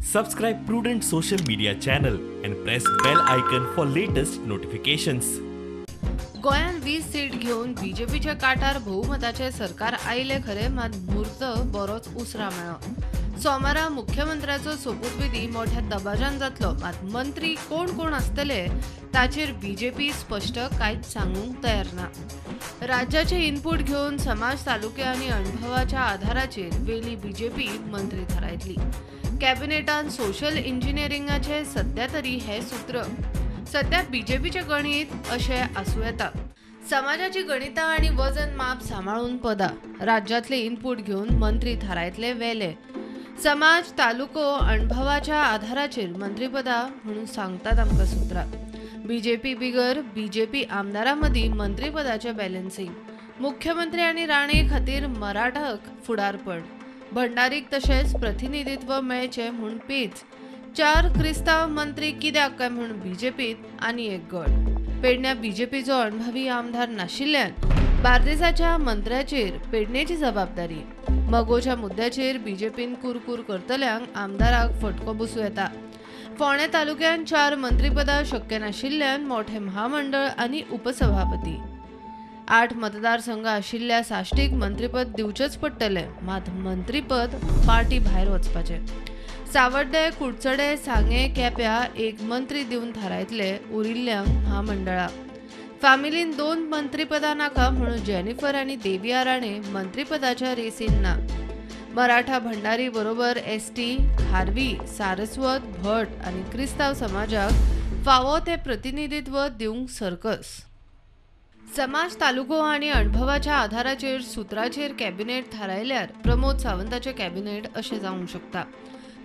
Subscribe Prudent social media channel and press bell icon for latest notifications. गोंयांत 20 seat घेवन बीजेपीच्या काटार बहुमताचें सरकार आयलें खरें, मात म्हूर्त बरोच उसरा मेळ्ळो. सोमारा मुख्यमंत्र्याचो सोपूतविधी मोठ्या दबाज्यान जातलो, मात मंत्री कोण कोण आसतले ताचेर बीजेपी स्पश्ट कांयच सांगूंक तयार ना. राज्याचे इनपूट घेवन समाज, तालुके आनी अणभवाच्या आधाराचेर वेली बीजेपी मंत्री थारायतली. कॅबिनेटान सोशल इंजिनियरिंगाचे सध्या तरी हे सूत्र. सध्या बीजेपीचें गणीत अशें आसूं येता. समाजाची गणितां आनी वजन माप सांबाळून पदां, राज्यांतले इनपूट घेवन मंत्री थारायतले वेले. समाज, तालुको, अणभवाच्या आधाराचेर मंत्रीपदां म्हणून सांगतात आमकां सुत्रां. बीजेपी बिगर बीजेपी आमदारां मदीं मंत्रीपदाचें बॅलन्सिंग. मुख्यमंत्री आनी राणे खातीर मराठक फुडारपण, भंडारीक तशेंच प्रतिनिधित्व मेळचें म्हूण पेच. 4 क्रिस्तांव मंत्री कित्याक काय म्हूण बीजेपीत आनी एक गट. पेडण्या बीजेपीचो अणभवी आमदार नाशिल्ल्यान बार्देसाच्या मंत्र्याचेर पेडणेची जबाबदारी. मगोच्या मुद्द्याचेर बीजेपीन कुरकूर करतल्यांक आमदाराक फटको बसूं येता. फोंडें तालुक्यांत 4 मंत्रीपदां शक्य नाशिल्ल्यान मोठें महामंडळ आनी उपसभापती. 8 मतदारसंघ आशिल्ल्या साश्टीक मंत्रीपद दिवचेंच पडटलें, मात मंत्रीपद पार्टी भायर वचपाचें. सावड्डे, कुडचडे, सांगें, केप्यां एक मंत्री दिवन थारायतले, उरिल्ल्यांक महामंडळां. फामिलीन 2 मंत्रीपदां नाका म्हणून जेनिफर आनी देविया राणे मंत्रीपदाच्या रेसीन ना. मराठा, भंडारी बरोबर एसटी, खारवी, सारस्वत, भट आनी क्रिस्तांव समाजाक फावो ते प्रतिनिधित्व दिवंक सर्कस. समाज, तालुको आनी अणभवाच्या आधाराचेर सुत्राचेर कॅबिनेट थारायल्यार प्रमोद सावंताचें कॅबिनेट अशें जावंक शकता.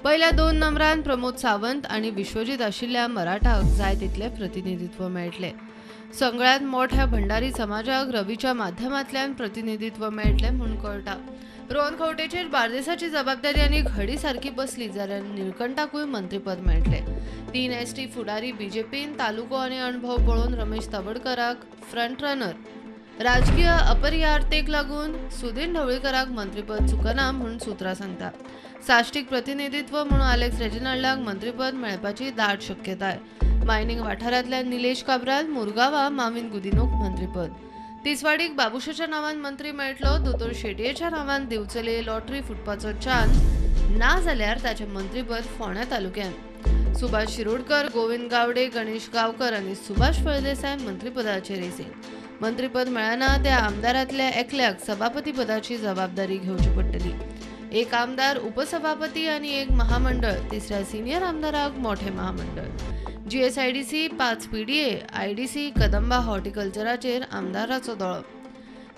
पयल्या 2 नंबरान प्रमोद सावंत आनी विश्वजीत आशिल्ल्या मराठाक जाय तितलें प्रतिनिधित्व मेळटलें. सगळ्यांत मोठ्या भंडारी समाजाक रवीच्या माध्यमांतल्यान प्रतिनिधित्व मेळटलें म्हूण कळटा. रोहन खंवटेचेर बार्देसाची जबाबदारी आनी घडी सारकी बसली जाल्यार निळकंठाकूय मंत्रीपद मेळटलें. 3 एसटी फुडारी बीजेपीन तालुको आनी अणभव पळोवन रमेश तवडकराक फ्रंट रनर. राजकीय अपरिहार्यतेक लागून सुदीन ढवळीकराक मंत्रीपद चुकना म्हूण सुत्रां सांगता. साश्टीक प्रतिनिधित्व म्हणून आलेक्स रेजिनाल्डाक मंत्रीपद मेळपाची दाट शक्यताय. मायनिंग वाठारांतल्या निलेश काब्राल, मुरगांवा माविन गुदिनोक मंत्रीपद. तिसवाडीक बाबुशाच्या नांवान मंत्री मेळटलो, दोतोर शेटयेच्या नांवान दिवचले लॉटरी फुटपाचो चान्स ना जाल्यार ताचें मंत्रीपद फोंड्या तालुक्यांत. सुभाष शिरोडकर, गोविंद गावडे, गणेश गांवकर आनी सुभाष फळदेसाय मंत्रीपदाचे रेसीन. मंत्रीपद मेळना त्या आमदारांतल्या एकल्याक सभापतीपदाची जबाबदारी घेवची पडटली. एक आमदार उपसभापती आनी एक महामंडळ, तिसऱ्या सिनियर आमदाराक मोठें महामंडळ. जीएसआयडीसी, 5 पीडीए, आयडीसी, कदंबा हॉर्टिकल्चराचेर आमदाराचो दोळो.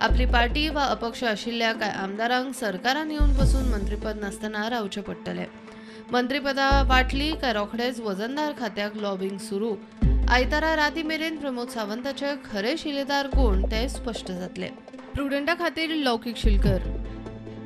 आपली पार्टी वा अपक्ष आशिल्ल्या कांय आमदारांक सरकारान येवन पसून मंत्रीपद नासतना रावचें पडटलें. मंत्रीपदां वांटली काय रोखडेच वजनदार खात्याक लॉबिंग सुरू. आयतारा राती मेरेन प्रमोद सावंताचे खरे शिलेदार कोण ते स्पश्ट जातले. प्रुडंटा खातीर लौकीक शिलकर.